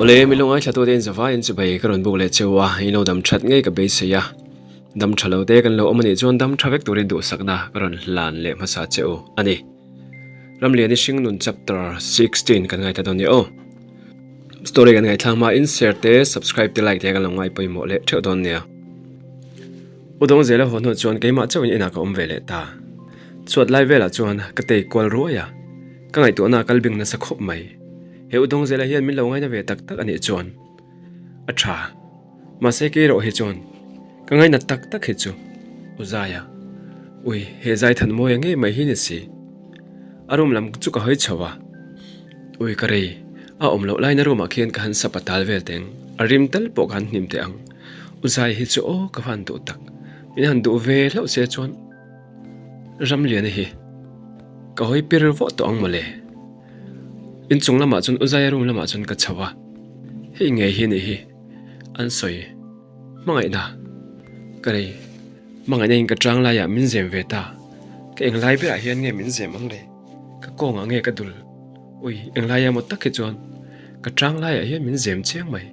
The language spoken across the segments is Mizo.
Awle, mi lungai thla tute in zavaiin chibai ka rawn buk leh cheu a, in lo dam that ngei ka beisei a. Dam tha lo te kan lo awm a nih chuan dam tha vek turin duhsakna ka rawn hlan leh hmasa che u a ni. Ramliani Hringnun Chapter 16 kan ngaithla dawn nia aw. Story kan ngaithla hma in share te, subscribe te, like te kan lo ngai pawimawh leh theuh dawn nia. U dawng zela haw hnuah chuan keimah chauhin inah ka awm ve leh ta. Chhuat lai velah chuan ka tei kual ruai a, ka ngaihtuahna a kal bing nasa khawp mai. He U dawng zela hian min lo ngaina ve tak tak a nih chuan a tha. Mahse kei erawh hi chuan ka ngainat tak tak hi chu U Zaia, ui he zai than mawi a ngei mai hi ni si. A room lam chu ka hawi chho a, ui ka rei, a awm loh laina room ah khian ka han sap a tal vel teng, a rim tal pawh ka han hnim teh ang. U Zai hi chu aw ka van duh tak, min han duh ve hlauh se chuan Ramliana hi ka hawi pir vawh tawh ang mawle. Inchung lamah chuan U Zaia room lamah chuan ka chho a, hei ngei hi nih hi an sawi hmangaihna ka rei, hmangaihna in ka tang laiah min zem ve ta, ka englai berah hian nge min zem ang le, ka kawngah nge ka dul, ui englai emaw tak hi chuan ka tang laiah hian min zem chiang mai,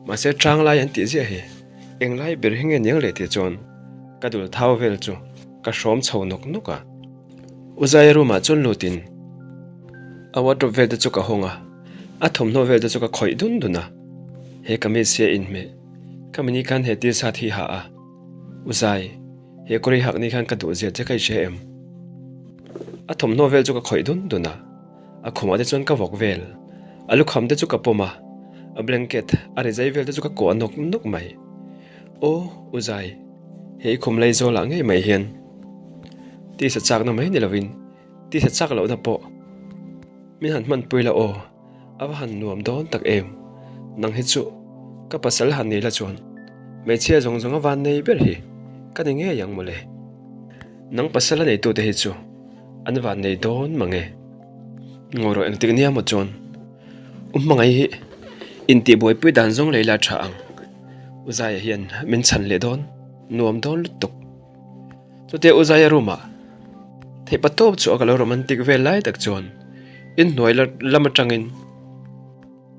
mahse tang lai an tih ziah hi englai ber hi nge niang le tih chuan ka dul thau vel chu ka hrawm chho nawk nawk a. U Zaia room ah chuan lutin a wardrobe vel te chu ka hawng a, a thawmhnaw vel te chu ka khawih dun dun a, he kamis hi a inhmeh, ka mini khan he t-shirt hi ha a, U Zai, he kawr i hak ni khan ka duh zia che ka i hria em? A thawmhnaw vel chu ka khawih dun dun a, a khumah te chuan ka vawk vel, a lukham te chu ka pawm a, a blanket, a rizai vel te chu ka kuah nawk nawk mai. Aw, U Zai, he i khum lei zawlah ngei mai hian tisa chakna mai ni lovin tisa chak lohna pawh min han hmanpui la aw, a va han nuam dawn tak em. Nang hi chu ka pasal han ni la chuan hmeichhia zawng zawng a van nei ber hi ka ni ngei ang mawle. Nang pasal a neitute hi chu an van nei dawn mang e. Ngawi rawh engtik nia maw chuan u hmangaih hi intihbuaipui dan zawng lei la tha ang. U Zaia hian min chhan leh dawn, nuam dawn lutuk. Chutia U Zaia room ah theih pa tawp chu a ka lo romantic vel lai tak chuan inhnuai lam atangin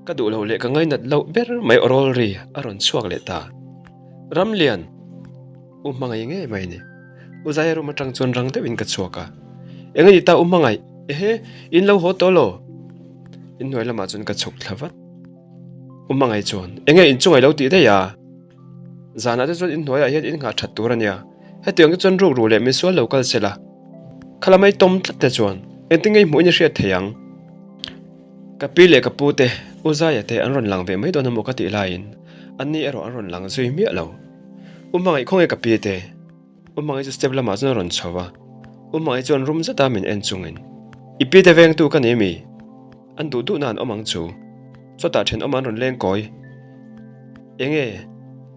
ka duh loh leh ka ngainat loh ber mai awrawl ri a rawn chhuak leh ta. Ramlian! U hmangaih ngei mai ni. U Zaia room atang chuan rang deuhin ka chhuak a. Eng a ni ta U hmangaih? Ehe, in lo haw tawh law? Inhnuai lamah chuan ka chhuk thla vat. U hmangaih chuan, Enge inchungai lo tih daih a? Zanah te chuan inhnuaiah hian in nghah that tur a nia. Hetiang te chuan rukru leh misual lo kal se la. Khala mai tawm tlat te chuan engtin nge i hmuhin i hriat thei ang? Ka pi leh ka pu te, U Zaia te an rawn lang ve mai dawn emaw ka tih laiin anni erawh an rawn lang zui miah lo. U hmangaih khawnge ka pi te? U hmangaih chu step lamah chuan a rawn chho a. U hmangaih chuan rum zeta min en chungin, I pi te vengtu ka ni mi? An duh duhna an awm ang chu. Chawtah thenawm an rawn leng kawi. Enge?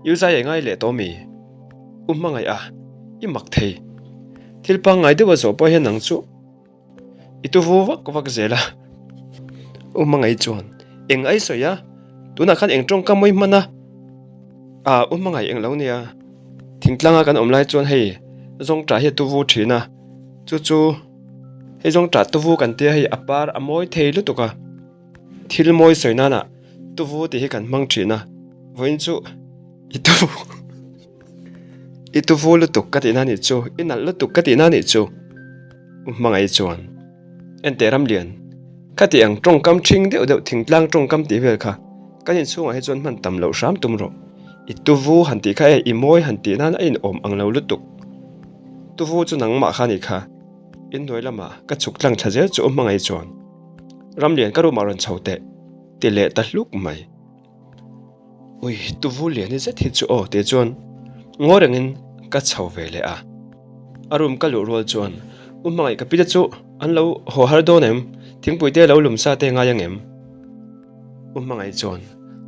I u zai ei ngai leh tawh mi? U hmangaih a, i mak thei. Thil pangngai deuh a zawh pawh hian nang chu i tu vu vak vak zel a. U hmangaih chuan, Eng ai sawi a? Tunah khan eng tawngka mawi hman a? A, u hmangaih eng lo nia. Thingtlanga kan awm lai chuan hei zawngṭah hi a tu vu thin a, chu chu. Hei zawng ṭah tuvu kan tia hei a par a mawi thei lutuk a, thil mawi sawi nana tuvu tih hi kan hmang ṭhin a, vawiin chu i tuvu i tuvu lutuk ka tihna nih chu, i nalh lutuk ka tihna nih chu u hmangaih chuan enteh Ramlian ka tih ang tawngkam ṭhing deuh deuh thingtlang tawngkam tih vel kha kan inchhungah hi chuan hman tam loh hram tum rawh, i tuvu han tih kha e i mawi han tih nan a inawm ang lo lutuk. Tuvu chu nangmah kha ni kha. Inhnuai lamah ka chhuk tlang thla zel chu u hmangaih chuan Ramlian ka room ah rawn chho teh ti leh ta hluk mai. Ui tuvu lian hi zet hi chu aw tih chuan ngawi rengin ka chho ve leh a. A room ka luh rual chuan u hmangaih ka pite chu an lo haw har dawn em? Thingpui te lo lum sa te ngai ang em? U hmangaih chuan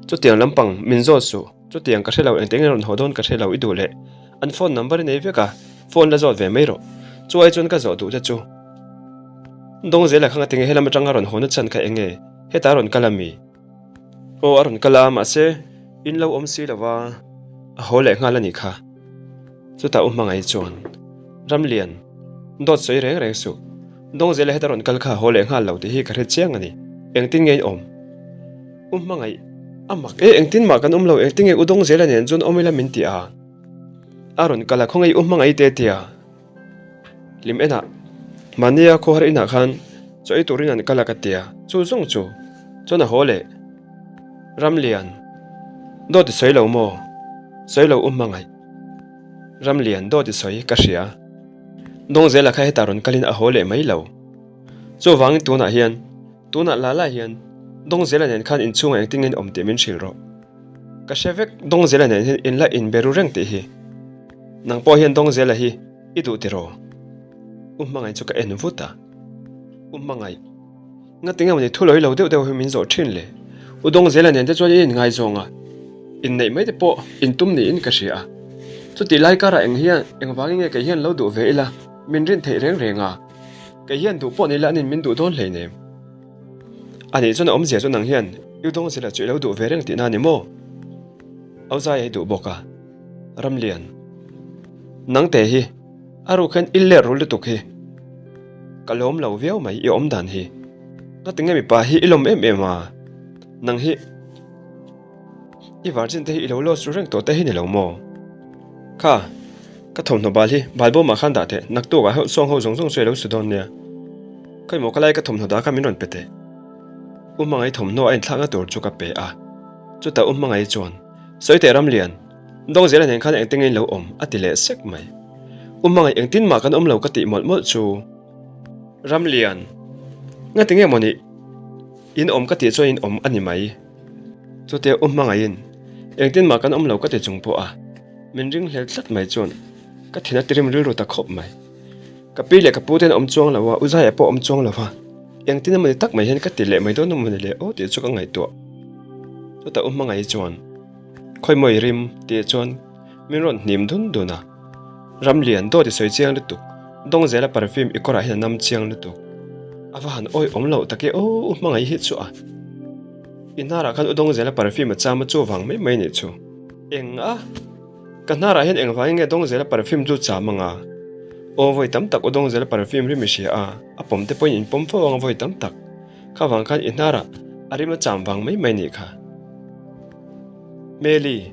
chutiang lampang min zawt suh. Chutiang ka hre lo, engtiang in rawn haw dawn ka hre lo i duh leh an phone number i nei vek a, phone la zawt ve mai rawh. Chu ai chuan ka zawh duh te chu Dawng zela kha ngatinge helam atanga rawn haw na chan kha enge hetah a rawn kal a mi? Aw a rawn kal a, mahse in lo awm si lova a haw leh nghal a nih kha. Chutah u hmangaih chuan Ramlian, dawt sawi reng reng suh, Dawng zela heta rawn kal kha haw leh nghal lo tih hi ka hre chiang a ni, engtin nge in awm? U hmangaih. A mak e, engtin mah kan awm lo, engtinge u dawng zela nen chuan awm ila min ti a. A rawn kal a, khawngaih u hmangaih te tia. Hlim enah, mahnia khawhar inah khan chaw ei turin an kal a ka tia, chu zawng chu chuan a haw leh. Ramlian, Dawt i sawi lo maw? Sawi lo u hmangaih. Ramlian, Dawt i sawi, ka hria. Dawngzela kha hetah rawn kalin a haw leh mai lo. Chuvangin tunah hian, tunah la la hian Dawngzela nen khan inchhungah engtin nge in awm tih min hrilh rawh. Ka hre vek, Dawngzela nen hian in la inbe ru reng tih hi. Nang pawh hian Dawngzela hi i duh tiraw? U Hmangaih chu ka en vut a. U Hmangaih, ngati nge mawni thu lawi lo deuh deuh hi min zawh thin le? U Dawngzela nen te chuan in inngaizawng a, inneih mai te pawh intum niin ka hria a. Chutih lai karah eng hian, engvangin nge kei hian lo duh ve ila min rin theih reng reng a? Kei hian duh pawh ni ila anin min duh dawn hleinem. Anih chuan a awmzia chu nang hian U Dawngzela chu i lo duh ve reng tihna a ni maw? Auzaia hi duh bawk a. Ramlian. Nangte hi a ruk hian i ler ru lutuk hi. Ka lawm lo viau mai i awm dan hi. Ngatinge mipa hi i lawm em em a? Nang hi i virgin te hi i lo lost ru reng tawh te hi ni lo maw? Kha, ka thawmhnaw bal hi bal bawmah khan dah teh, naktuk ah sawng ho zawng zawng chu i lo su dawn nia. Khawimaw ka lai ka thawmhnaw dah kha min rawn pe teh. U Hmangaih thawmhnaw a inthlakna tur chu ka pe a. Chutah U Hmangaih chuan, Sawi teh Ramlian, Dawngzela nen khan engtin nge in lo awm? a ti leh sek mai. U Hmangaih engtin mah kan awm lo ka tih mawlh mawlh chu. Ramlian, Ngati nge mawni in awm ka tih chuan in awm a ni mai. Chutia U Hmangaihin engtin mah kan awm lo ka ti chung pawh a, min ringhlel tlat mai chuan ka thin a tirim rilru ta khawp mai. Ka pi leh ka pu ten awm chuang lo a, U Zaia pawh awm chuang lo va, engtin emawni tak mai hian ka ti leh mai dawn emawni le aw tih chu ka ngaihtuah. Chutah U Hmangaih chuan, Khawimawi rim tih chuan min rawn hnim dun dun a, Ramlian dawt i sawi chiang lutuk, Dawngzela perfume i kawrah hian a nam chiang lutuk. A va han awi awm loh tak e aw U Hmangaih hi chu a. I hnarah khan U Dawngzela perfume a cham a chu vang mai mai nih chu. Eng a? Ka hnarah hian engvangin nge Dawngzela perfume chu cham anga? Aw vawi tam tak u Dawngzela perfume rim i hria a, a pawm te pawhin in pawm fo anga vawi tam tak. Kha vang khan i hnarah a rim a cham vang mai mai nih kha. Meli,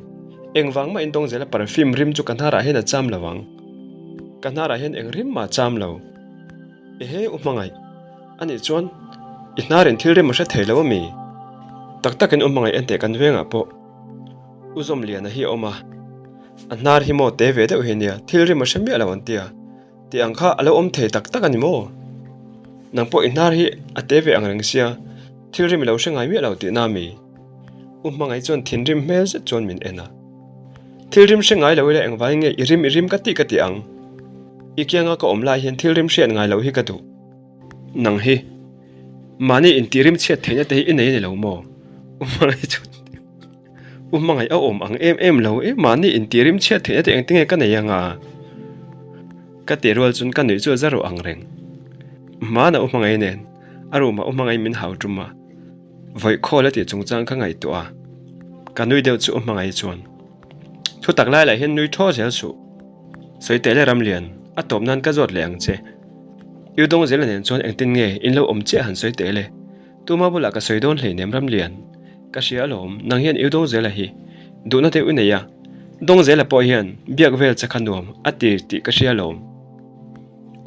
engvang mah in Dawngzela perfume rim chu ka hnarah hian a cham lo ang. Ka hnarah hian eng rim mah a cham lo. Ehe u hmangaih, anih chuan i hnarin thil rim a hre thei lo ami? Tak takin u hmangaih enteh kan vengah pawh. U Zawmliana hi a awm a, a hnar hi maw te ve deuh hi nia, thil rim a hre miah lo an tia, tih ang kha a lo awm thei tak tak a ni maw? Nang pawh i hnar hi a te ve ang reng sia, thil rim i lo hre ngai miah lo tihna mi? U Hmangaih chuan thinrim hmel zet chuan min en a. Thil rim hre ngai lo ila engvangin nge i rim i rim ka tih ka ti ang? I kianga ka awm lai hian thil rim hriat ngai loh hi ka duh. Nang hi mahni intih rim chhiat theihna te hi i nei a ni lo maw? U Hmangaih chuan. U hmangaih a awm ang em em lo e, mahni intih rim chhiat theihna te engtinge ka nei anga? Ka tih rual chuan ka nuih chu a za ruh ang reng. Hmana u hmangaih nen a room ah u hmangaih min hau tum a, vawi khawl a tih chungchang ka ngaihtuah a, ka nui deuh chu u hmangaih chuan thu tak lai lah hian nui thaw zel suh. Sawi teh le Ramlian, a tawp nan ka zawt leh ang che. U Dawngzela nen chuan engtin nge in lo awm chiah han sawi teh le? Tuma bulah ka sawi dawn hleinem Ramlian, ka hria alawm, nang hian iu Dawngzela hi duhna deuh i nei a, Dawngzela pawh hian biak vel che kha nuam a ti tih ka hria alawm.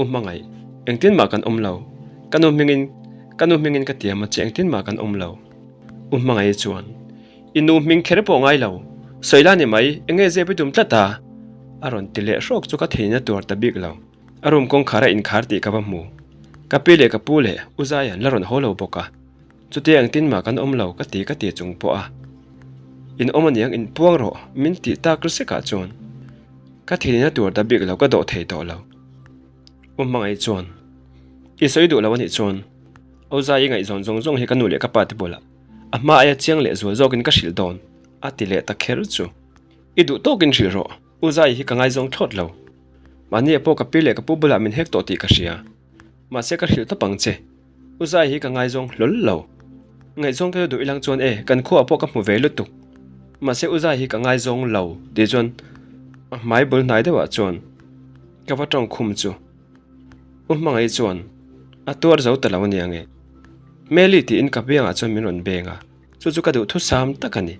U Hmangaih, engtin mah kan awm lo, ka nu hmingin ka nu hmingin ka tiam a che engtin mah kan awm lo. U Hmangaih chuan, I nu hming kher pawh ngai lo, sawi la ni mai, enge zep i tum tlat a? A rawn ti leh hrawk chu ka theihna tuar ta bik lo. A room kawngkhar a inkhar tih ka va hmu. Ka pi leh ka pu leh U Zai an la rawn haw lo bawk a. Chutia engtin mah kan awm lo ka ti ka ti chung pawh a. In awm aniang in puang rawh min tih tak ri sekah chuan ka thilina tur ta bik lo ka dawh thei tawh lo. U Hmangaih chuan i sawi duh lo anih chuan U Zai i ngaihzawn zawng zawng hi ka nu leh ka pa te bulah a hma aia chiang leh zual zawkin ka hrilh dawn a ti leh ta kher chu. I duh tawkin hrilh rawh. U Zai hi ka ngaizawng thlawt lo. Mahni ah pawh ka pi leh ka pu bulah min hek tawh tih ka hria. Mahse ka hrilh tawp ang che. U Zai hi ka ngaizawng hlawl lo. Ngaihzawng te duh ilang chuan e, kan khuaah pawh ka hmu ve lutuk. Mahse U Zai hi ka ngaizawng lo tih chuan a hmai bul hnai deuhah chuan ka va tawng khum chu. U Hmangaih chuan a tuar zo ta lo ania nge. Meli tiin ka biangah chuan min rawn beng a. Chu chu ka duhthusam tak a ni.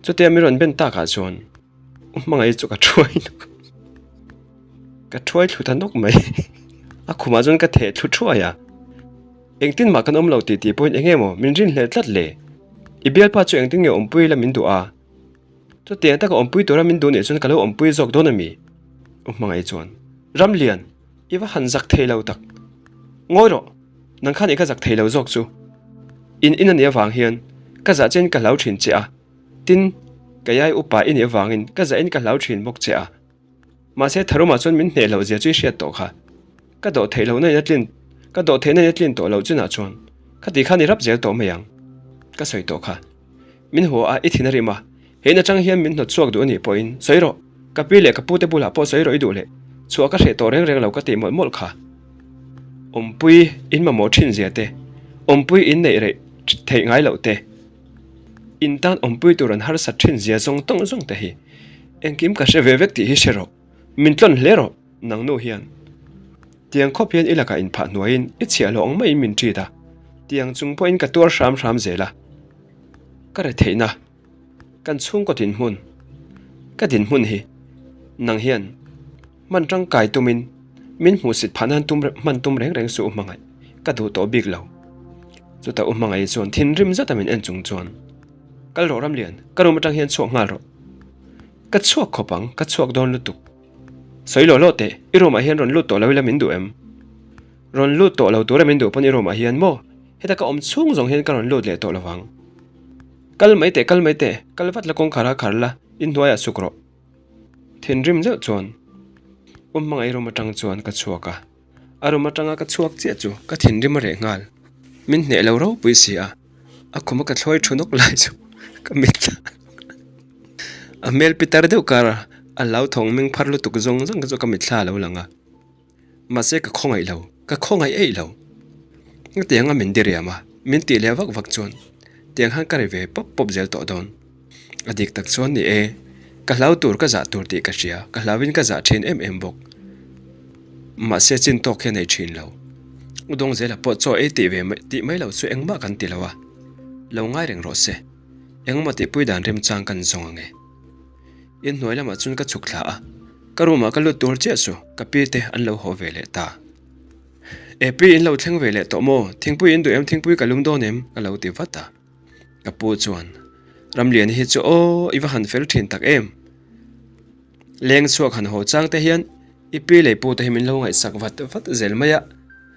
Chutia mi rawn ben takah chuan u hmangaih chu ka thuai nawk ka thuai thlu ta nawk mai. A khumah chuan ka theh thlu thuai a. Engtin mah kan awm lo tih tih pawhin eng nge maw min rinhlelh tlat le? I bialpa chu engtin nge awmpui la min duh a? Chutiang taka awmpui tura min duh nih chuan ka lo awmpui zawk dawn a mi? U hmangaih chuan, Ramlian, i va han zak thei lo tak. Ngawi rawh, nang khan i ka zak thei lo zawk chu. In in a nih avang hian ka zah chein ka hlau thin che a, tin, keiai upa i nih avangin ka zahin ka hlau thin bawk che a. Mahse Tharuma chuan min hneh loh zia chu i hriat tawh kha. Ka dawh theih lohna in a tlin, ka dawh theihna in a tlin tawh loh chinah chuan khati khan i rap zel tawh mai ang. Ka sawi tawh kha. Min hua a, i thin a rim a. He in atang hian min hnawt chhuak duh a nih pawhin sawi rawh. Ka pi leh ka pute bulah pawh sawi rawh i duh leh chhuah ka hreh tawh reng reng lo ka tih mawlh mawlh kha. Awmpui in mamawh thin zia te, awmpui in neih reh theih ngai loh te, in tan awmpui tur an harsat thin zia zawng tawng zawng te hi Engkim ka hre ve vek tih hi hre rawh, min tlawn hle rawh, nang nu hian. Tiang khawp hian i lakah inphah hnuaiin i chhiahhlawh ang maiin min treat a, tiang chung pawhin ka tuar hram hram zel a. Ka re theihna, kan chhungkaw dinhmun, ka dinhmun hi nang hian hman tangkai tumin min hmuhsit phah nan tum hman tum reng reng suh u hmangaih, ka duh tawh bik lo. Chutah u hmangaih chuan thinrim zata min en chung chuan. Kal rawh Ramlian, ka room atang hian chhuak nghal rawh. Ka chhuak khawp ang, ka chhuak dawn lutuk. Sawi lawh lawh teh, i room ah hian rawn lut tawh lo ila min duh em? Rawn lut tawh lo tura min duh pawn i room ah hian maw? Heta ka awm chhung zawng hian ka rawn lut leh tawh lo vang. Kal mai teh, kal mai teh, kal vat la kawngkhar a khar la, inhnuaiah suk rawh. Thinrim zeuh chuan U Hmangaih room atang chuan ka chhuak a. A room atanga ka chhuak chiah chu ka thinrim a reh nghal. Min hneh lo ropui si a, a khuma ka thlawi thu nawk lai chu ka mitthla a hmel pitar deuh kar a, a hlauthawng meng phar lutuk zawng zawng chu ka mitthla a lo lang a. Mahse ka khawngaih lo, ka khawngaih eih lo. Hetiang a min diriam a, min tih leh vak vak chuan tiang khan ka ri ve pawp pawp zel tawh dawn. A dik tak chuan ni e, ka hlau tur ka zah tur tih ka hria, ka hlauin ka zah thin em em bawk. Mahse chin tawk hian ei thin lo. U Dawngzela pawh chaw ei tih ve tih mai lo chu engmah kan ti lo a, lo ngai reng rawh se. Engemaw tihpui dan remchang kan zawng ang e. Inhnuai lamah chuan ka chhuk thla a, ka room ah ka lut tur chiah chu ka pi te an lo haw ve leh ta. E pi in lo thleng ve leh tawh maw? Thingpui in duh em thingpui ka lum dawn em? ka lo ti vat a. Ka pu chuan, Ramliani hi chu aw, i va han fel thin tak em? Leng chhuak han haw chang te hian i pi leh pu te hi min lo ngaihsak vat vat zel mai a,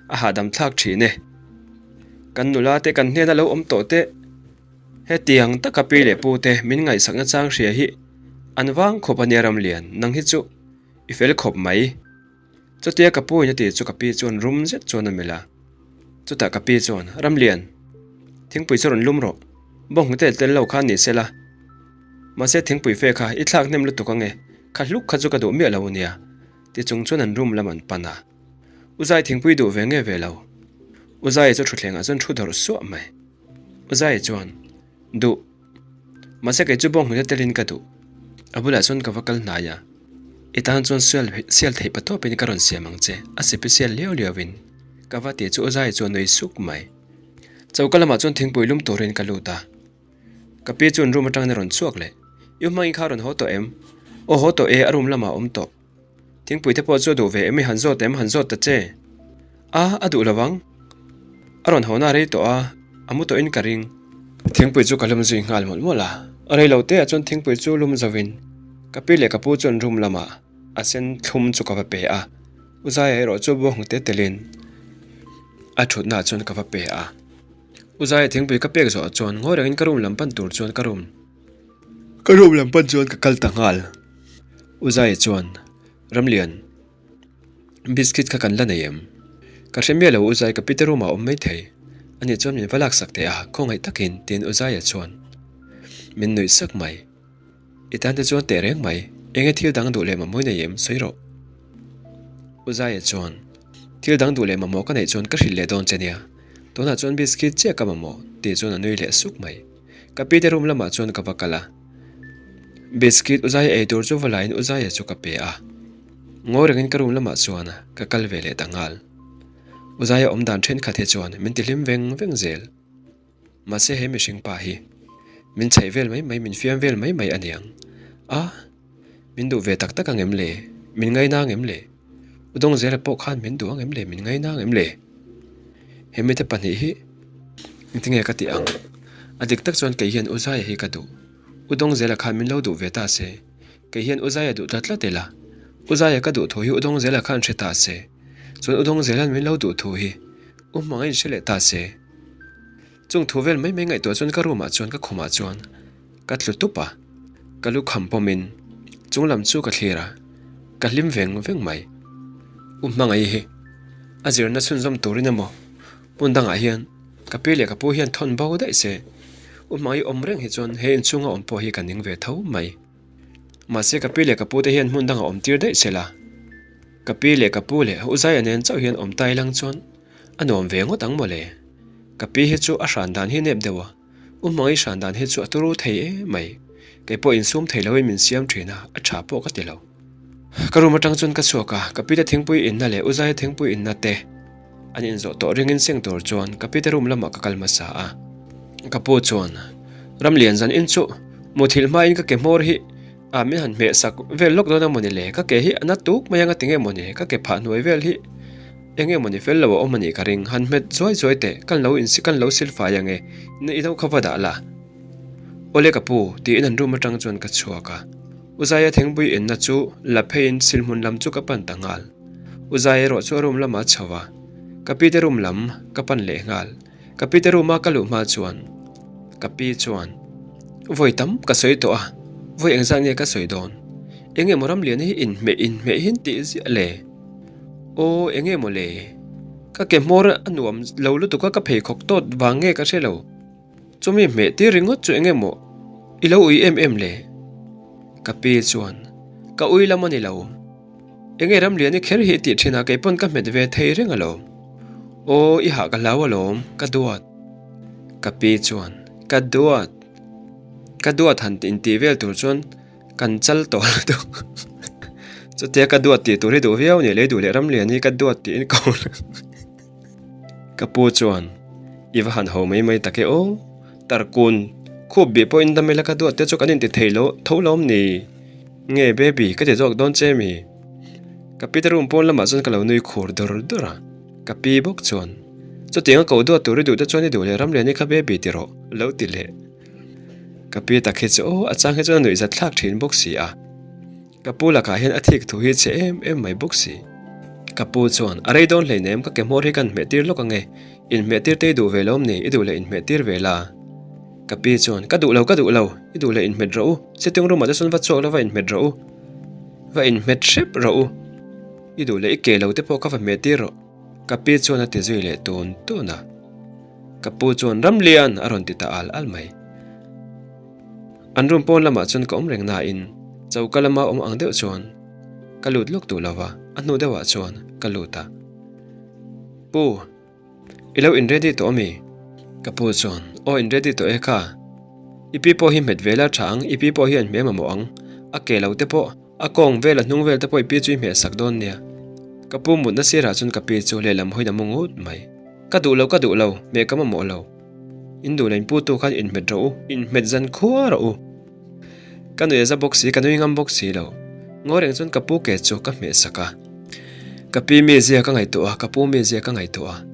a hahdam thlak thin e. Kan nula te kan hnena lo awm tawh te, hetiang taka pi leh pu te min ngaihsak na chang hria hi an vang khawp a nia Ramlian, nang hi chu i fel khawp mai. Chutia ka pu in a tih chu ka pi chuan rum zet chuan a melh a. Chutah ka pi chuan, Ramlian, thingpui chu rawn lum rawh. Bawng tel tel lo khan ni se la. Mahse thingpui fe kha i thlak hnem lutuk ange, kha hluk kha chu ka duh miah lo ania, ti chung chuan an room lam an pan a. U Zai thingpui duh ve nge ve lo? U Zai chu thutthlengah chuan thu dawrh suah mai. U Zai chuan, Duh. Mahse kei chu bawng hnute telin ka duh. A bulah chuan ka va kal hnai a, I tan chuan sial sial theih pa tawpin ka rawn siam ang che, a sipisial liau liauin ka va ti chu Uzai chuan nui suk mai. Choka lamah chuan thingpui lum turin ka lut a, ka pi chuan room atangin a rawn chhuak leh, I hmangin kha a rawn haw tawh em? Aw haw tawh e, a room lamah a awm tawh. Thingpui te pawh chu a duh ve em i han zawt em han zawt ta che. A, a duh lo ang. A rawn haw na rei tawh a, a mu tawhin ka ring. Thingpui chu ka lum zui nghal mawlh mawlh a, rei lo te ah chuan thingpui chu lum zo in ka pi leh ka pu chuan room lamah a sen thlum chu ka va pe a, U Zaia erawh chu buang te telin a thutna ah chuan ka va pe a. U Zaia thingpui ka pek zawh ah chuan ngawi rengin ka room lam pan tur chuan ka room Ka room lam pan chuan ka kal ta nghal. U Zaia chuan, Ramlian, biscuit kha kan la nei em? Ka hre miah lo U Zai ka pite room ah awm mai thei. Ani chuan min va laksak teh a, khawngaih takin, tiin U Zaia chuan min nuih sak mai. I tan te chuan teh reng mai, enge thil dang duh leh mamawh i nei em? Sawi rawh. U Zaia chuan, Thil dang duh leh mamawh ka neih chuan ka hrilh leh dawn che nia. Tunah chuan biscuit chiah ka mamawh, tih chuan a nui leh suk mai. Ka pi te room lamah chuan ka va kal a, biscuit Uzaia ei tur chu va laiin Uzaia chu ka pe a. Ngawi rengin ka room lamah chuan ka kal ve leh ta nghal. Uzaia awm dan thenkhat hi chuan min ti hlim veng veng zel. Mahse he mihring pa hi. Min chhaih vel mai mai, min fiam vel mai mai a niang. A, min duh ve tak tak ang em le? Min ngaina ang em le? U Dawngzela pawh khan min duh ang em le? Min ngaina ang em le? He mite pahnih hi engtinge ka tih ang? A dik tak chuan kei hian U Zaia hi ka duh. U Dawngzela khan min lo duh ve ta se. Kei hian U Zaia duh tlat tlat ila. U Zaia ka duh thu hi U Dawngzela khan hre ta se. Chuan U Dawngzela'n min lo duh thu hi U Hmangaih in hre leh ta se. Chung thu vel mai mai ngaihtuah chuan ka room ah chuan ka khumah chuan ka tlu tup a, ka lu kham pawmin chung lam chu ka thlir a, ka hlim veng veng mai. U Hmangaih hi a zirna chhunzawm turin emaw hmun dangah hian ka pi leh ka pu hian thawn bo daih se, U Hmangaih awm reng hi chuan he inchhunga awm pawh hi ka ning ve tho mai. Mahse ka pi leh ka pu te hian hmun dangah awm tir daih se la, ka pi leh ka pu leh U Zaia nen chauh hian awm ta ilang chuan A nuam ve ngawt ang mawle. Ka pi hi chu a hran dan hi nep deuh a, U Hmangaih hran dan hi chu a turu thei em mai. Kei pawh insum thei loin min siam thin a, a tha pawh ka ti lo. Ka room atang chuan ka chhuak a, ka pi te thingpui inna leh U Zaia thingpui inna te an inzawh tawh ringin seng tur chuan ka pi te room lamah ka kal hmasa a. Ka pu chuan, Ramlian zan in chu muthilh hmain ka ke hmawr hi A min han hmeh sak vel lawk dawn a mawni le, ka ke hi a na tuk mai ang a ti nge mawni, ka ke phah hnuai vel hi eng nge mawni fel lo a awm a nih ka ring, han hmet zuai zuai teh, kan lo insi kan lo sil fai ang e, i no kha va dah la. Awle ka pu, tiin an room atang chuan ka chhuak a, U Zaia thingpui inna chu la pheiin sil hmun lam chu ka pan ta nghal. U Zaia erawh chu a room lamah a chho a, ka pi te room lam ka pan leh nghal. Ka pi te room a ka luh hma chuan ka pi chuan vawi tam ka sawi tawh a, vawi engzat nge ka sawi dawn? Eng emaw ram lian hi inhmeh inhmeh hin tih ziah le? Aw eng emaw le? Ka ke hmawr a nuam lo lutuk a ka pheikhawk tawt vang nge ka hre lo. Chumi hmeh tir ringawt chu eng emaw i lo ui em em le? Ka pi chuan ka ui lam a ni lo. Enge Ramliani kher hi tih thin a keipawn ka hmet ve thei reng alawm. Aw i hah ka hlau alawm, ka duat. Ka pi chuan, Ka duat. Ka duat han intih vel tur chuan kan chal tawh lutuk. Chutia ka duat tih tur hi duh viau nih lei duh leh Ramliani ka duat tiin ka hmu. Ka pu chuan, I va han ho mai mai tak e aw, Tarkun, khup bih pawhin dam ila ka duat te chu kan inti thei lo tho lawm ni? Nge baby ka ti zawk dawn che mi? Ka pi te room pawn lamah chuan ka lo nui khur dawr dawr a, ka pi bawk chuan, Chutiang a ko duat tur i duh te chuan i duh leh Ramliani kha baby ti rawh, lo ti leh. Ka pi tak hi chu aw a chang hi chuan a nuihzat thlak thin bawk si a. Ka pu lakah hian a thik thu hi chhe em em mai bawk si. Ka pu chuan, A rei dawn hleinem, ka ke hmawr hi kan hmeh tir lawk ange, inhmeh tir te i duh ve lawm ni, i duh leh inhmeh tir ve la. Ka pi chuan, Ka duh lo, ka duh lo, i duh leh inhmet rawh u, sitting room ah te sawn va chhuak la va inhmet rawh u, va inhmet hrep rawh u, i duh leh i ke lo te pawh ka va hmeh tir rawh, ka pi chuan a ti zui leh tun tun a. Ka pu chuan, Ramlian! a rawn ti ta al al mai. An room pawn lamah chuan ka awm reng nain choka lama awm ang deuh chuan ka lut lawk duh lova, a hnu deuhah chuan ka lut a. Pu, i lo in ready tawh ami? Ka pu chuan, Aw in ready tawh e kha. I pi pawh hi hmet ve la tha ang, i pi pawh hian hmeh mamawh ang, a ke lo te pawh, a kawng vel a hnung vel te pawh i pi chu i hmeh sak dawn nia. Ka pu mutna sirah chuan ka pi chu lehlam hawiin a mu ngut mai. Ka duh lo, ka duh lo, hmeh ka mamawh lo. In duh leh in putu khan inhmet rawh u, inhmet zan khua rawh u. Ka nui a za bawk si, ka nui ngam bawk si lo. Ngawi reng chuan ka pu ke chu ka hmeh sak a. Ka pi mizia ka ngaihtuah a, ka pu mizia ka ngaihtuah a.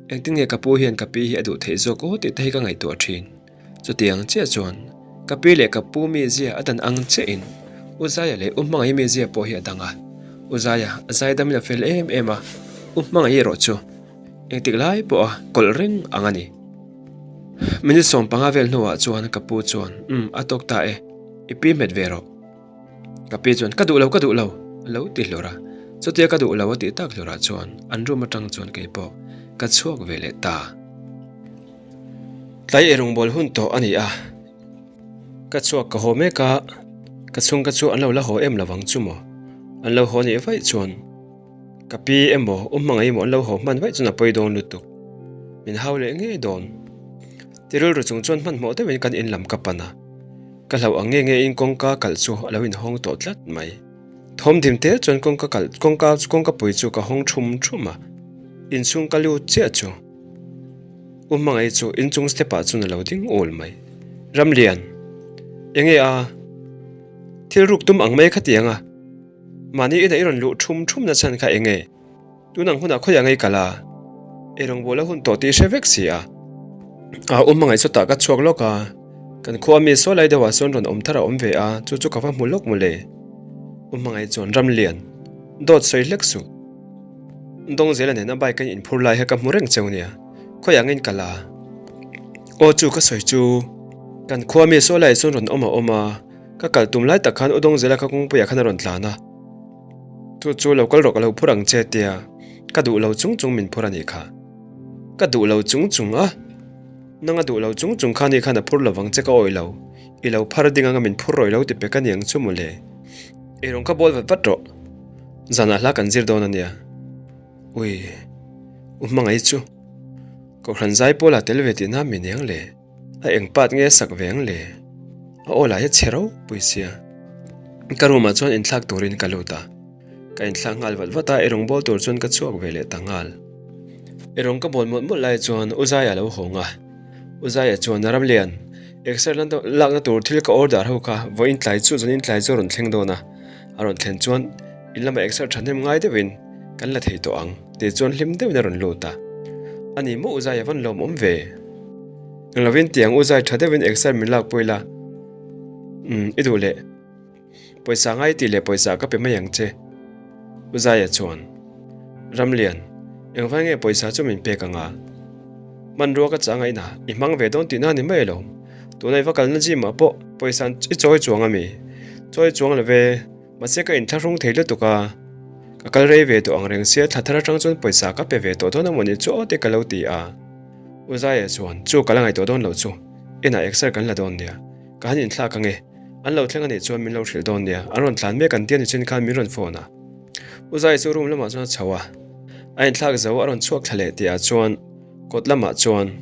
Engtin nge ka pu hian ka pi hi a duh theih zawk aw tih te hi ka ngaihtuah thin. Chutiang chiah chuan ka pi leh ka pu mizia a dan ang chiahin U Zaia leh U Hmangaih mizia pawh hi a dang a. U Zaia a zaidamin a fel em em a, U Hmangaih erawh chu Engtik lai pawha kawlh reng ang a ni. Minute 15 vel hnuah chuan ka pu chuan, Umm, a tawk ta e, i pi hmet ve rawh. Ka pi chuan, Ka duh lo, ka duh lo, a lo ti hlur a. Chutia ka duh lo a tih tak hlurah chuan an room atang chuan kei pawh ka chhuak ve leh ta. Tlai eirawngbawl hun tawh a ni a, ka chhuak ka haw mek a, ka chhungka chu an lo la haw em lovang chu maw? An lo haw nih vaih chuan. Ka pi emaw, u hmangaih emaw an lo haw hman vaih chuan a pawi dawn lutuk. Min hau leh ngei dawn. Ti rilru chung chuan hmanhmawh deuhin kan in lam ka pan a. Ka hlauh ang nge nge in kawngka kalh chu a lo inhawng tawh tlat mai. Thawm dim te chuan kawngka kalh kawngka kawngka pui chu ka hawng thum thum a. Inchhung ka lut chiah chu u hmangaih chu inchung step ah chuan a lo ding ul mai. Ramlian! Enge a? Thil ruk tum ang mai kha tiang a. Mahni inah i rawn luh thum thum na chhan kha enge? Tun ang hunah khawiah ngei kal a? Eirawngbawl a hun tawh tih i hre vek si a. A u hmangaih sawtah ka chhuak lawk a, kan khua mi sawi lai deuhah sawn rawn awm thar a awm ve a, chu chu ka va hmu lawk mawle. U hmangaih chuan ram lian, dawt sawi hlek suh. Dawngzela nena bike a inphur lai kha ka hmu reng cheu nia, khawiah ngei kal a? Aw chu ka sawi chu, kan khua mi sawi lai sawn rawn awm a awm a, ka kal tum lai tak khan U Dawngzela kha kawngpuiah khan a rawn tlan a. Chu chu lo kal rawh ka lo phur ang che tia ka duh lo chung chung min phur a nih kha. Ka duh lo chung chung a, nang a duh lo chung chung kha ni khan a phur lo vang che ka awih lo, i lo phar ding anga min phur rawih lo ti pek a niang chu mawle. Eirawng ka bawl vat vat rawh, zanah hla kan zir dawn a nia. Ui, u hmangaih chu Kohhran zai pawlah tel ve tihna mi niang le. A eng pat nge sak ve ang le? A aw lah hi a chhe ropui sia. Ka room ah chuan inthlak turin ka lut a. Ka inthlak nghal vat vat a, erawng bawl tur chuan ka chhuak ve leh ta nghal. Erawng ka bawl mawlh mawlh lai chuan U Zaia a lo hawng a. U Zaia chuan Ramlian, exer lakna tur thil ka order ho kha vawiin tlai chu zanin tlai chu a rawn thleng dawn a. A rawn thlen chuan in lamah exer thahnem ngai deuhin kan la thei tawh ang tih chuan hlim deuhin a rawn lut a. A ni maw U Zaia van lawmawm ve? Eng lovin tiang U Zai tha deuhin exer min lak pawih la. Umm i duh leh. Pawisa ngai tih leh pawisa ka pe mai ang che. U Zaia chuan, Ramlian, engvai nge pawisa chu min pek anga? Hmanrua ka chang a inah i hmang ve dawn tihna ni mai lo. Tuna i va kalna gym ah pawh pawisa i chawi chuang a mi? Chawi chuang lo ve, mahse ka inthlahrung thei lutuk a. Ka kal rei ve tawh ang reng sia thla thar atang chuan pawisa ka pe ve tawh dawn amawni chu aw te ka lo ti a. U Zaia chuan, Chu ka la ngaihtuah dawn lo chu, inah exer kan la dawn nia. Ka han inthlak ange. An lo thleng anih chuan min lo hrilh dawn nia, an rawn tlan mek an tia ni chin khan min rawn phone a. U Zaia chu room lamah chuan a chho a, a inthlak zo a rawn chhuak thla leh tihah chuan kawt lamah chuan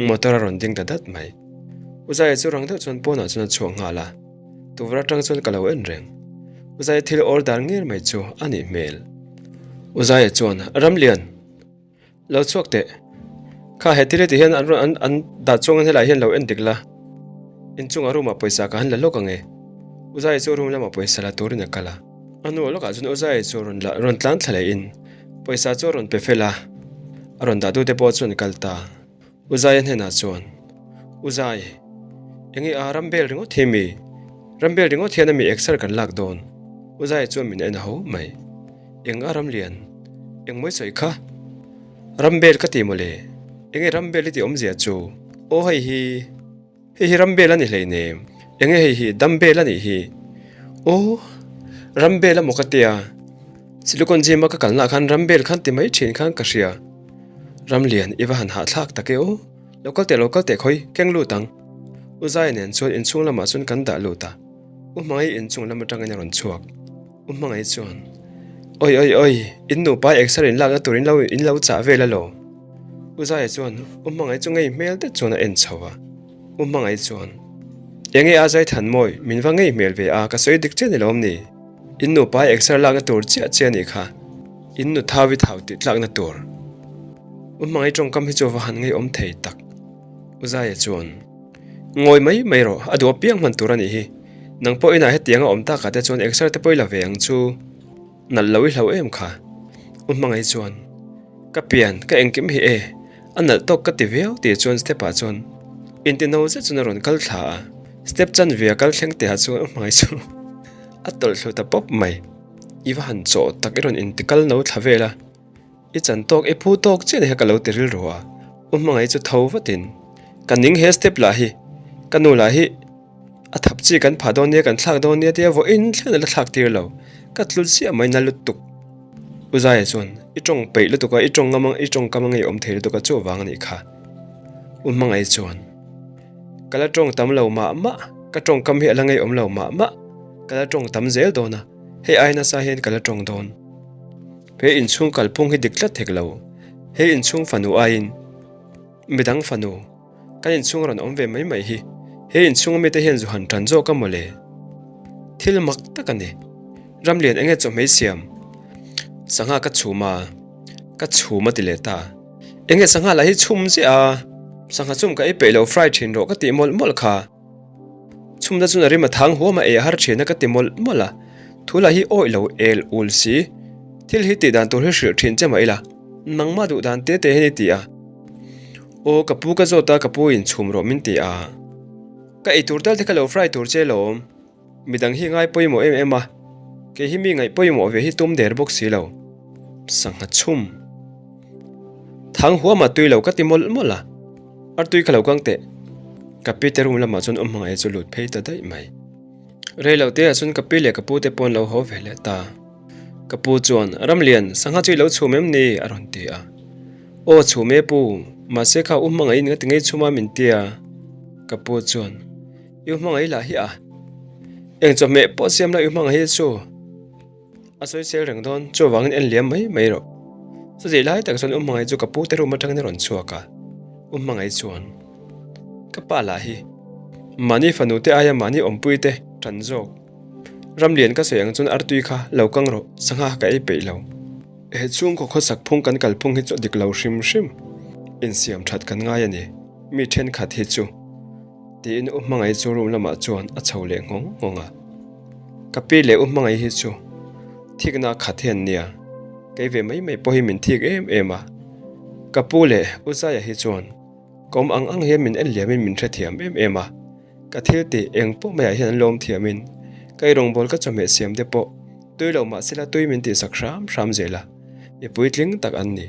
motor a rawn ding ta dat mai. U Zaia chu rang deuh chuan pawnah chuan a chhuak nghal a, tukverh atang chuan ka lo en reng. U Zaia thil order nger mai chu a nih hmel. U Zaia chuan, Ramlian! Lo chhuak teh. Kha he thil heti hian an rawn an an dah chuang in helai hian lo en dik la. Inchungah room ah pawisa ka han la lawk ang e. U Zai chu room lamah pawisa la turin a kal a. A hnuah lawkah chuan U Zai chu rawn la rawn tlan thla leh in pawisa chu a rawn pe fel a. A rawn dah tute pawh chu an kal ta. U Zaia hnenah chuan, U Zai, enge a ram bel ringawt hi mi? Ram bel ringawt hian a mi exer kan lak dawn? U Zaia chuan min en a ho mai. Eng a ram lian? Eng mawi sawi kha? Ram bel ka ti mawle. Enge ram bel i tih awmzia chu? Aw hei hi. Hei hi ram bel a ni hleinem. Enge hei hi dam bel a nih hi? Aw, ram bel a maw ka tia. Silicon gym a ka kalnaah khan ram bel khan ti mai thin khan ka hria. Ram lian i va han hahthlak tak e aw. Lo kal teh lo kal teh khawi, keng lut ang. U Zaia nen chuan inchhung lamah chuan kan dah lut a. U Hmangaih inchung lam atangin a rawn chhuak. U Hmangaih chuan, Oi oi oi, in nupa exer in lakna tur in lo in lo chah vel alaw? U Zaia chuan U Hmangaih chu ngei hmel deuh chuan a en chho a. U Hmangaih chuan, Enge a zai than mawi, min va ngei hmel ve a, ka sawi dik chiah ni lawm ni? In nupa exer lakna tur chiah chiah anih kha, in nu thau i thau tih tlakna tur. U Hmangaih tawngkam hi chu va han ngeiawm thei tak. U Zaia chuan. Ngawi mai mai rawh, a duh apiang hman tur a nih hi. Nang pawh inah hetiang a awm takah te chuan exer te pawh i la ve ang chu. Nalh lo i hlau em kha. U Hmangaih chuan, Ka pian, ka engkim hi e, a nalh tawk ka ti viau tih chuan step ah chuan intino zet chuan a rawn kal thla a. Step chanve a kal thleng tihah chuan U Hmangaih chu a tawlh thlu ta pawp mai. I va han chawh tak i rawn inti kal no thla vel a. I chan tawk, i phu tawk chiah ni kha ka lo ti rilru a, U Hmangaih chu tho vatin, Ka ning he step lah hi, ka nu lah hi a thap chi kan phah dawn nia, kan thlak dawn nia tia vawiin thleng a la thlak tir lo, ka tlu chiah mai na lutuk. U Zaia chuan, I tawng peih lutuk a, i tawng ngam ang, i tawngkam a ngeiawm thei lutuk a chuvang a nih kha. U Hmangaih chuan, Ka la tawng tam lo mah mah, ka tawngkam hi a la ngeiawm lo mah mah, ka la tawng tam zel dawn a, hei ai nasa hian ka la tawng dawn. He inchhung kalphung hi dik tlat hek lo. He inchhung fanu aiin midang fanu kan inchhung a rawn awm ve mai mai hi he inchhung a mite hian zu han tan zawk a maw le? Thil mak tak a ni. Ramlian enge chawhmei siam? Sangha ka chhum a, ka chhum a ti leh ta. Enge sangha lah hi chhum ziah a, sangha chhum ka ei peih lo fry thin rawh ka tih mawlh mawlh kha. Chhumna chuan a rim a thang huam a ei a har thin a ka ti mawlh mawlh a. Thu lah hi awih lo el ul si. Thil hi tih dan tur hi hrilh thin che mah ila, nangmah duh dan te te hian i ti a. Aw ka pu ka zawt a, ka pu in chhum rawh min ti a. Ka ei tur tal te kha lo fry tur che lawm. Midang hi ngai pawimawh em em a, kei hi mi ngaih pawimawh ve hi tum der bawk si lo. Sangha chhum. Thang huam a tui lo ka ti mawlh mawlh a. Artui kha lo kang teh. Ka pi te room lamah chuan awm hmangaih chu lut phei ta daih mai. Rei lo te ah chuan ka pi leh ka pu te pawh an lo haw ve leh ta. Ka pu chuan, Ramlian, sangha chu i lo chhum em ni? a rawn ti a. Aw chhum e pu, mahse kha u hmangaih in nga ti ngei chhum a min ti a. Ka pu chuan, I u hmangaih lah hi a. Eng chawhmeh pawh siam la i u hmangaih hi chu. A sawisel reng dawn, chuvangin en liam mai mai rawh. Chutih lai tak chuan U Hmangaih chu ka pu te room atangin a rawn chhuak a, U Hmangaih chuan, Ka pa lah hi, mahni fanu te aia mahni awmpui te tan zawk. Ramlian ka sawi ang chuan artui kha lo kang rawh, sangha ka ei peih lo. He chhungkaw khawsak phung kan kalphung hi chu a dik lo hrim hrim. Insiam that kan ngai a ni, mi thenkhat hi chu. Tiin U Hmangaih chu room lamah chuan a chho leh nghawng nghawng a. Ka pi leh U Hmangaih hi chu thikna khat hian nia, kei ve mai mai pawh hi min thik em em a. Ka pu leh U Zaia hi chuan ka awm ang ang hian min en liamin min hrethiam em em a. Ka thil tih eng pawh maiah hian an lawm thiamin ka eirawngbawl ka chawhmeh siam te pawh tui lo mahse la tui min tihsak hram hram zel a, mi puitling tak an ni.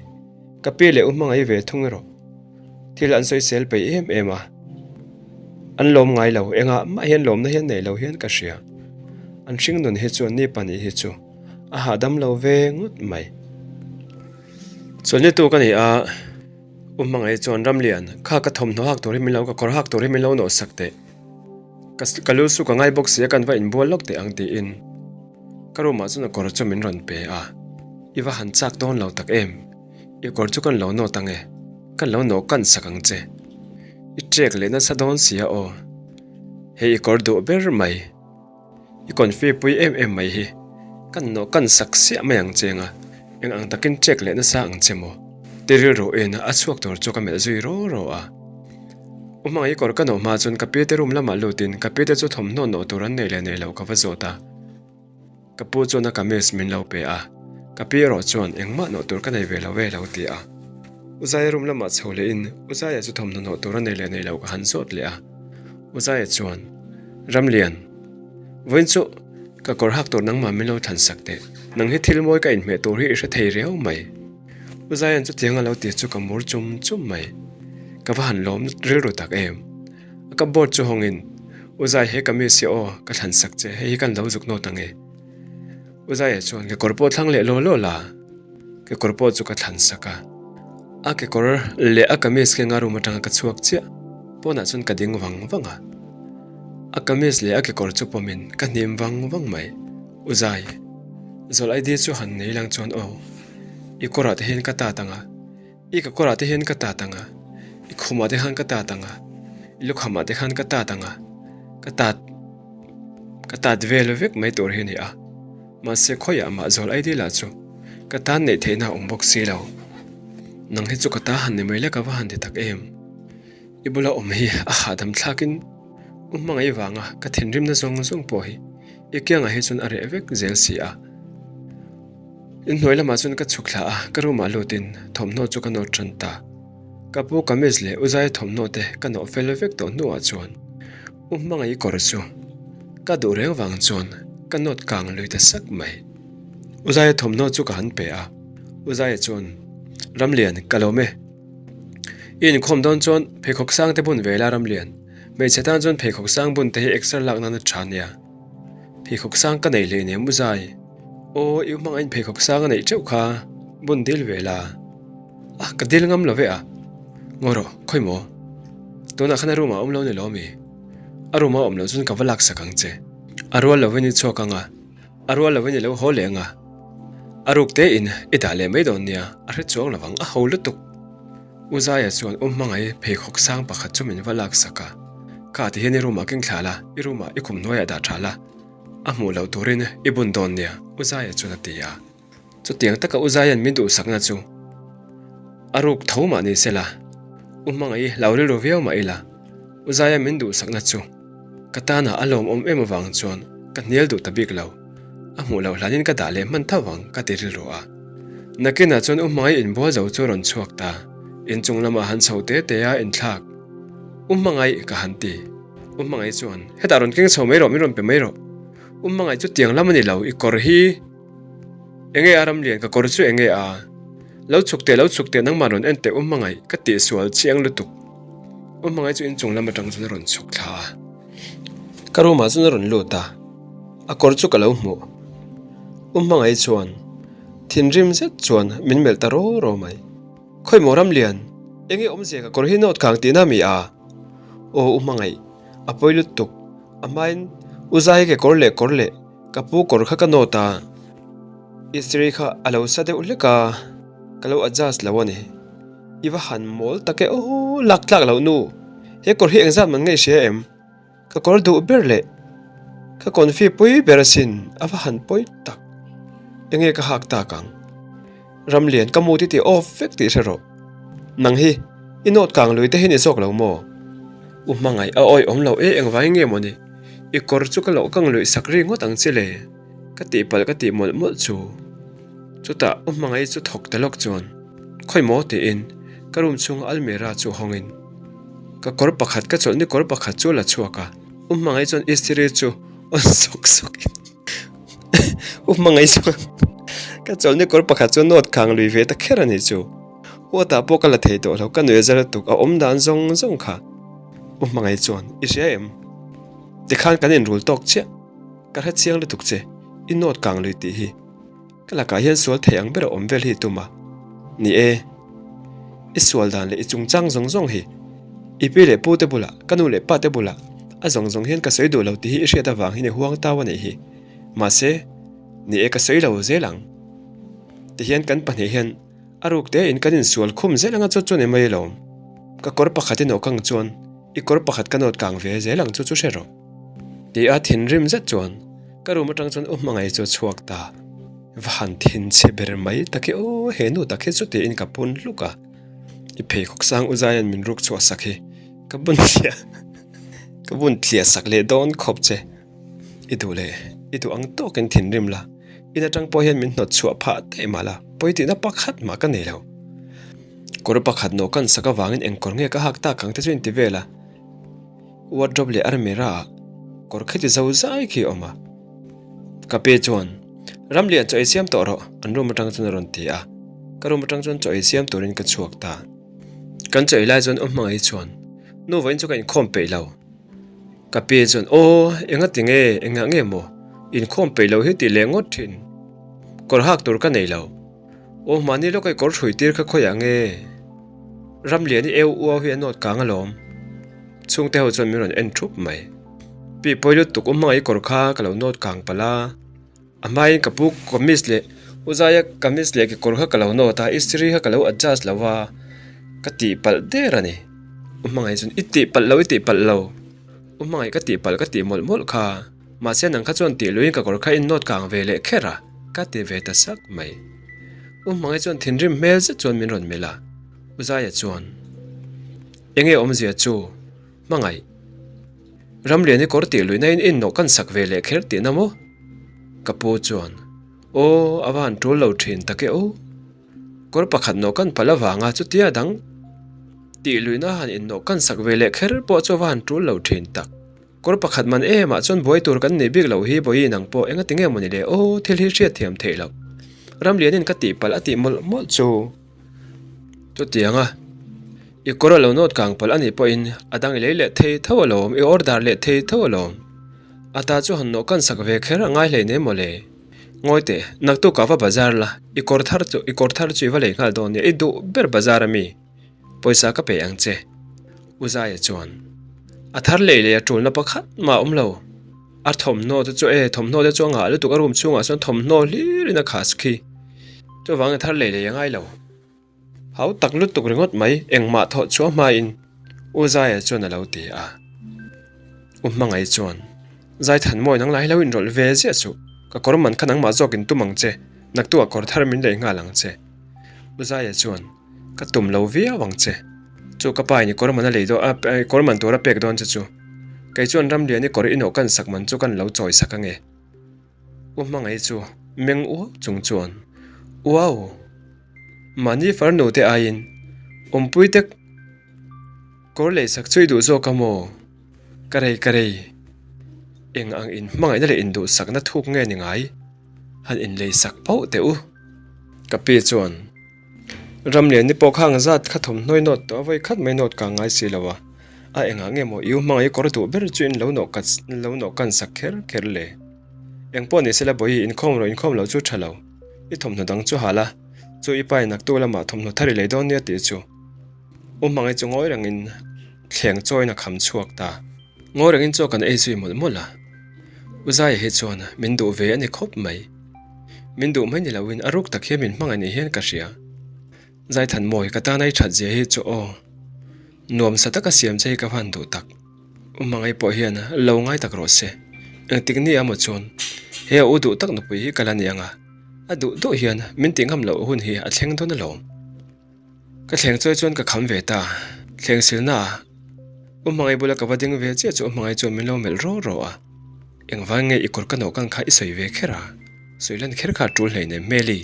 Ka pi leh U Hmangaih ve thung erawh. Thil an sawisel peih em em a, an lawm ngai lo, engah mah hian lawmna hian nei lo hian ka hria. An hring nun hi chuan ni pahnih hi chu a hahdam lo ve ngawt mai. Chawlhnitu ka ni a, U Hmangaih chuan Ramlian, kha ka thawmhnaw hak tur hi min lo, ka kawr hak tur hi min lo nawh sak teh. Ka ka lu su ka ngai bawk si a, kan va inbual lawk teh ang tiin ka room ah chuan a kawr chu min rawn pe a, i va han chak dawn lo tak em. I kawr chu kan lo nawt ang e, kan lo nawh kan sak ang che. I trek leh nasa dawn sia aw. Hei i kawr duh ber mai. I confi pui em em mai hi. Kan nawh kan sak siah mai ang che anga, eng ang takin trek leh nasa ang che maw? Ti rilru in a chhuak tur chu ka melh zui ro ro a. U hmangaih i kawr ka nawh hma chuan ka pi te room lamah lutin ka pi te chu thawmhnaw nawh tur an nei leh nei lo ka va zawt a. Ka pu chuan a kamis min lo pe a, ka pi erawh chuan engmah nawh tur ka nei ve lo e lo ti a. U Zaia room lamah chho lehin U Zaia chu thawmhnaw nawh tur a nei leh nei lo ka han zawt leh a. U Zaia chuan, Ramlian, vawiin chu ka kawr hak tur nangmah min lo thlan sak teh, nang hi thil mawi ka inhmeh tur hi i hre thei riau mai. U Zaia'n chutiang a lo ti chu ka mur chum chum mai. Ka va han lawm rilru tak em. A cupboard chu hawngin, U Zai he kamis hi aw, ka thlan sak che, hei hi kan lo zuk nawt ang e. U Zaia chuan kekawr pawh thlang leh law law la, kekawr pawh chu ka thlan sak a. A kekawr leh a kamis kenga room atanga ka chhuak chiah, pawnah chuan ka ding vang vang a. A kamis leh a kekawr chu pawmin ka hnim vang vang mai. U Zai, zawl ID chu han nei lang chuan aw, i kawrah te hian ka tat ang a. I ka kawrah te hian ka tat ang a, i khumah te khan ka tat ang a, i lukhamah te khan ka tat ang a, ka tat ka tat vel vek mai tur hi a ni a. Mahse khawiah mah zawl ai dil ah chu ka tan neih theihna a awm bawk si lo. Nang hi chu ka ta han ni mai la ka va han ti tak em. I bula awm hi a hahdam thlakin u hmangaih vanga ka thinrimna zawng zawng pawh hi i kiangah hi chuan a reh vek zel si a. Inhnuai lamah chuan ka chhuk thla a, ka room ah lutin thawmhnaw chu ka nawt tan ta. Ka pu kamis leh u Zaia thawmhnaw te ka nawh fel vek tawh hnuah chuan u Hmangaih kawr chu ka duh reng vang chuan ka nawt kang lui ta sak mai. U Zaia thawmhnaw chu ka han pe a, u Zaia chuan, Ramlian, ka lawm e. I inkhawm dawn chuan pheikhawk sang te bun ve la Ramlian, hmeichhe tan chuan pheikhawk sang bun te hi exer lak nan a tha nia. Pheikhawk sang ka nei hleinem u Zai. Aw, i hmangaih pheikhawk sang a neih teuh kha, bun dil ve la. A, ka dil ngam lo ve a. Ngaw rawh, khawi maw? Tunah khan a room ah a awm lo ni lo mi? A room ah a awm loh chuan ka va lak sak ang che. A rual lovin i chhuak ang a, a rual lovin i lo haw leh ang a. A ruk te in i dah leh mai dawn nia, a hre chuang lovang, a ho lutuk. U Zaia chuan u hmangaih pheikhawk sang pakhat chu min va lak sak a. Kha ti hian i room ah keng thla la, i room ah i khum hnuaiah dah tha la. A hmuh loh turin i bun dawn nia, U Zaia chuan a ti a. Chutiang taka U Zaia'n min duhsakna chu a ruk tho mah ni se la, U Hmangaih i hlau rilru viau mah ila, U Zaia min duhsakna chu Ka tana a lawmawm em avang chuan ka hnial duh ta bik lo. A hmuh loh hlanin ka dah leh hman tho ang ka ti rilru a. Nakinah chuan u hmangaih inbual zo chu a rawn chhuak ta. Inchung lamah han chho te te a inthlak. U hmangaih ka han ti. U hmangaih chuan, Hetah rawn keng chho mai rawh, min rawn pe mai rawh. U hmangaih chu tiang lam a ni lo, i kawr hi enge a ramlian ka kawr chu enge a? Lo chhuk teh, lo chhuk teh, nangmah rawn en teh u hmangaih, ka tihsual chiang lutuk. U hmangaih chu inchung lam atang chuan a rawn chhuk thla a. Ka room ah chuan a rawn lut a, a kawr chu ka lo hmuh. U hmangaih chuan thinrim zet chuan min melh ta raw raw mai. Khawi maw Ramlian, enge awmzia ka kawr hi nawt kang tihna mi a? Aw u hmangaih, a pawi lutuk, a hmain u Zai ke kawr leh kawr leh ka pu kawr kha ka nawt a, istiri kha a lo sa deuh hlek a, ka lo adjust lo a ni. I va han mawl tak e aw, lak tlak loh nu, he kawr hi engzat man nge i hria em? Ka kawr duh ber leh ka confi pui ber asin a va han pawi tak. Enge ka hak tak ang? Ramlian ka mut i ti off vek tih hre rawh. Nang hi i nawt kang lui te hi ni zawk lo maw? U hmangaih a awi awm lo e engvangin nge mawni? I kawr chu ka loh kang luih sak ri ngawt ang che le ka tihpalh ka tih mawlh mawlh chu. Chutah u hmangaih chu thawk ta lawk chuan khawi maw tiin ka room chhunga almirah chu hawngin Ka kawr pakhat ka chawlhni kawr pakhat chu a la chhuak a, U Hmangaih chuan istiri chu awn sawk sawk in U Hmangaih chuan ka chawlhni kawr pakhat chu nawt khang lui ve ta kher a nih chu. Huatah pawh ka la thei tawh lo, ka nuih a za lutuk, a awm dan zawng zawng kha. U Hmangaih chuan i hria em? Tikhan kan inrul tawk chiah, ka hre chiang lutuk che, i nawt kang lui tih hi. Ka lakah hian sual thei ang ber a awm vel hi i tum a. Ni e, i sual dan leh i chungchang zawng zawng hi i pi leh pu te bulah, ka nu leh pa te bulah a zawng zawng hian ka sawi duh lo tih hi i hriat avang hian i huang tau a nih hi. Mahse, ni e ka sawi lo zel ang. Tihian kan pahnih hian a ruk te in kan insual khum zel anga chu chu ni mai alawm. Ka kawr pakhat i nawh kang chuan i kawr pakhat ka nawt kang ve zel ang chu chu hre rawh. Ti a thinrim zet chuan ka room atang chuan u hmangaih chu a chhuak ta. Va han thin chhe ber mai tak hi aw he nu tak hi chu tiin ka pawn hluk a. I pheikhawk sang u Zaian min ruk chhuah sak hi ka bun thliah ka bun thliah sak leh dawn khawp che. I duh leh i duh ang tawkin thinrim la, in atang pawh hian min hnawt chhuah phah daih mah la, pawi tihna pakhat mah ka nei lo. Kawr pakhat nawh kan sak avangin eng kawr nge ka hak tak ang te chu inti vel a. Wardrobe leh armira ah kawr khiti zo zai khi a awm a. Ka pi chuan, Ramlian chaw ei siam tawh rawh, an room atang chuan a rawn ti a. Ka room atang chuan chaw ei siam turin ka chhuak ta. Kan chaw ei lai chuan u hmangaih chuan, Nu vawiin chu ka inkhawm peih lo. Ka pi chuan, Aw, enga ti nge, engah nge maw? Inkhawm peih lo hi tih leh ngawt thin. Kawr hak tur ka nei lo. Aw mahni lawk a i kawr hrui tir kha khawiah nge? Ramlian i eu uau hi a nawt kang alawm. Chhungte ho chuan min rawn en thup mai. Pi pawi lutuk u hmangaih i kawr kha ka lo nawt kang palh a. A hmain ka pu kamis leh u Zaia kamis leh kekawr kha ka lo nawt a, istiri kha ka lo adjust lo a, ka tihpalh der a ni. U hmangaih chuan i tihpalh lo i tihpalh lo. U hmangaih ka tihpalh ka tih mawlh mawlh kha. Mahse nang kha chuan tih luiin ka kawr kha in nawt kang ve leh kher a, ka ti ve ta sak mai. U Hmangaih chuan thinrim hmel zet chuan min rawn melh a, U Zaia chuan, Enge awmzia chu? Hmangaih. Ramlian i kawr tih luihna in in nawh kan sak ve leh kher tihna maw? Ka pu chuan, Aw, a va han tul lo thin tak e aw. Kawr pakhat nawh kan palh avanga chutia dang tih luihna han in nawh kan sak ve leh kher pawh chu a va han tul lo thin tak. Kawr pakhat man em ah chuan buai tur kan nei bik loh hi Bawiin ang pawh enga tinge mawni le aw thil hi hriat thiam theih loh. Ramlianin ka tih palh a tih mawlh mawlh chu. Chutiang a, i kawr a lo nawt kang palh a nih pawhin a dang i lei leh thei tho alawm, i order leh thei tho alawm. A ta chu han nawh kan sak ve kher a ngai hlei nem mawle. Ngawi teh, naktuk ah va bazar la, i kawr thar chu i kawr thar chu i va lei nghal dawn nia, i duh ber bazar ami. Pawisa ka pe ang che. U Zaia chuan, A thar lei lei a tulna pakhat mah a awm lo. A thawmhnaw te chu e, thawmhnaw te chu a ngah lutuk a room chhungah sawn thawmhnaw hlirin a khas khi. Chuvangin a thar lei lei a ngai lo. Hau tak lutuk ringawt mai engmah thawh chhuah hmain U Zaia chuan a lo ti a. U Hmangaih chuan, Zaithanmawi nang lah hi lo inrawlh ve ziah suh. Ka kawr man kha nangmah zawkin tum ang che. Naktuah kawr thar min lei nghal ang che. U Zaia chuan, Ka tum lo viau ang che. Chu ka pa in i kawr man a lei dawn a, i kawr man tur a pek dawn che chu. Kei chuan Ramliani kawr inawh kan sak man chu kan lo chawi sak ange. U hmangaih chu meng uau chung chuan, Uau! Mahni farnu te aiin awmpui te kawr lei sak chu i duh zawk a maw? Ka rei ka rei, eng ang in hmangaihna leh induhsakna thuk nge ni ngai? Han inlei sak pauh teh u. Ka pi chuan, Ramlian ni pawh khang zat kha thawmhnawi nawt tawh a vawi khat mai nawt kang ngai si lo a, a engah nge maw i u hmangaih kawr duh ber chu in lo nawh kat lo nawh kan sak kher kher le? Eng pawh ni sela bawihi inkhawm rawh inkhawm loh chu tha lo, i thawmhnaw dang chu hal a, chu i pa in naktuk lamah thawmhnaw thar i lei dawn nia tih chu u hmangaih chu ngawi rengin thleng chawiin a kham chhuak ta. Ngawi rengin chaw kan ei zui mawlh mawlh a, U Zaia hi chuan min duh ve a ni khawp mai. Min duh mai ni loin a ruk tak hian min hmangaih ni hian ka hria. Zaithanmawi ka tana i that zia hi chu aw. Nuamsa taka siam che hi ka van duh tak. U hmangaih pawh hian lo ngai tak rawh se. Engtik ni a maw chuan he a u duh tak nupui hi ka la ni ang a, a duh duh hian min tih ngam loh hun hi a thleng dawn alawm. Ka thleng chawi chuan ka kham ve ta. Thleng silna ah U hmangaih bula ka va ding ve chiah chu U hmangaih chuan min lo melh rawh rawh a. Engvang nge i kawr ka nawh kan kha i sawi ve kher a? Sawi lan kher kha a tul hleinem Hmeli.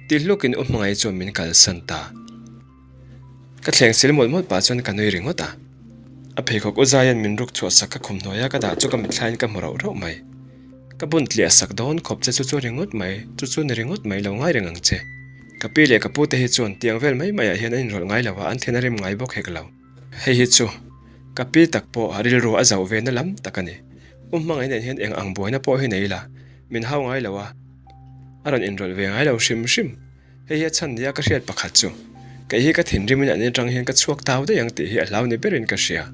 Ti hlukin U hmangaih chuan min kalsan ta. Ka thleng sil mawlh mawlh pah chuan ka nui ringawt a. A pheikhawk u Zaia'n min ruk chhuah sak ka khum hnuaia ka dah chu ka mitthlaiin ka hmu rauh rauh mai. Ka bun tliah sak dawn khawp che chu chu ringawt mai, chu chu ni ringawt mai lo ngai reng ang che. Ka pi leh ka pu te hi chuan tiang vel mai maiah hian an inrawlh ngai lo a, an then a rim ngai bawk hek lo. Hei hi chu ka pi tak pawh a rilru a zauh ve na lam tak a ni. U hmangaih nen hian eng ang buaina pawh hi nei ila min hau ngai lo a, a rawn inrawlh ve ngai lo hrim hrim. Hei hi a chhan nia ka hriat pakhat chu, kei hi ka thinrimin an atang hian ka chhuak tau daih ang tih hi a hlau ni berin ka hria.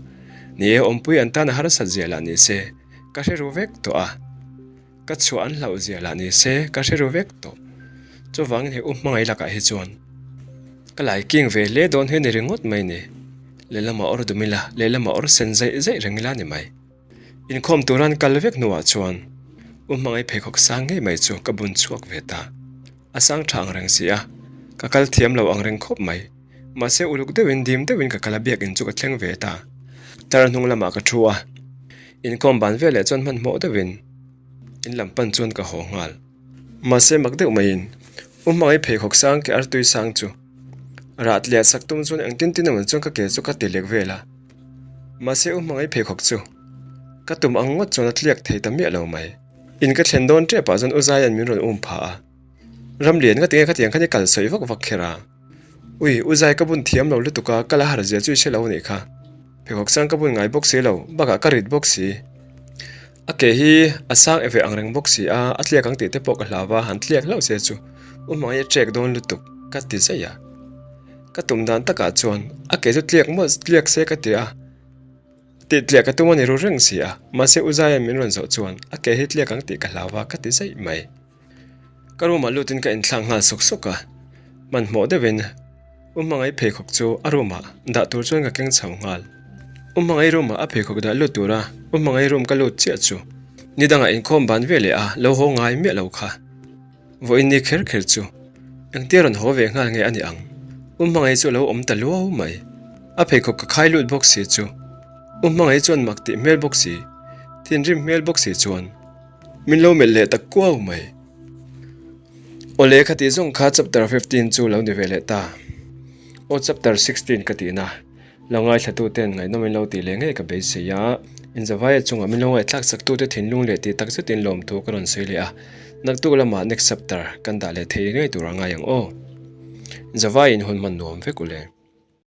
Ni e, awmpui an tan a harsat zia lah ni se, ka hre ru vek tawh a. Ka chhuah an hlauh zia lah ni se, ka hre ru vek tawh. Chuvangin hei u hmangaih lakah hi chuan ka lai king ve hle dawn hi ni ringawt mai ni. Lehlamah awr dum ila, lehlamah awr sen zaih zaih reng ila ni mai. Inkhawm tura an kal vek hnuah chuan u hmangaih pheikhawk sang ngei mai chu ka bun chhuak ve ta. A sang tha ang reng si a, ka kal thiam lo ang reng khawp mai. Mahse uluk deuhin dim deuhin ka kal a biakinn chu ka thleng ve ta. Tar hnung lamah ka thu a, inkhawm ban veleh chuan hmanhmawh deuhin in lam pan chuan ka haw nghal. Mahse mak deuh maiin u hmangaih pheikhawk sang ke artui sang chu rah tliah sak tum chuan engtin tin emaw chuan ka ke chu ka ti lek vel a. Mahse u hmangaih pheikhawk chu ka tum ang ngawt chuan a tliak thei ta miah lo mai. In ka thlen dawn tep ah chuan u Zaia'n min rawn um phah a. Ramlian nga tinge khatiang khan i kal sawi vak vak kher a. Ui, u Zai ka bun thiam lo lutuk a, ka la har zia chu i hre lo anih kha. Pheikhawk sang ka bun ngai bawk si lo, bakah ka rit bawk si. A ke hi a sang e ve ang reng bawk si a, a tliak ang tih te pawh ka hlau a, han tliak hlauh se chu u hmangaih a trek dawn lutuk ka ti zaih a. Ka tum dan takah chuan a ke chu tliak mawlh tliak se ka ti a, tih tliah ka tum a ni ru reng si a, mahse u Zaia'n min rawn zawh chuan a ke hi tliak ang tih ka hlau a ka ti zaih mai. Ka room ah lutin ka inthlak nghal sawk sawk a, hmanhmawh deuhin u hmangaih pheikhawk chu a room ah dah tur chuan ka keng chho nghal. U hmangaih room ah a pheikhawk dah lut tura u hmangaih room ka lut chiah chu ni dangah inkhawm ban ve leh a lo haw ngai miah lo kha. Vawiin ni kher kher chu engtia rawn haw ve nghal nge a ni ang? U hmangaih chu a lo awm ta luau mai. A pheikhawk ka khai lut bawk si chu U hmangaih chuan mak tih hmel bawk si, thinrim hmel bawk si chuan min lo melh leh ta kuau mai. Awle kha tih zawng kha chapter 15 chu lo ni ve leh ta. Aw chapter 16 ka tihna. Lo ngaithlatuten ngaihnawm in lo tih leh ngei ka beisei a, inzavaia chungah min lo ngaihthlak saktute thinlung leh tih tak zetin lawmthu ka rawn sawi leh a, naktuk lamah next chapter kan dah leh thei ngei tur a ngai ang aw. Inzavaiin hun hman nuam vek u le.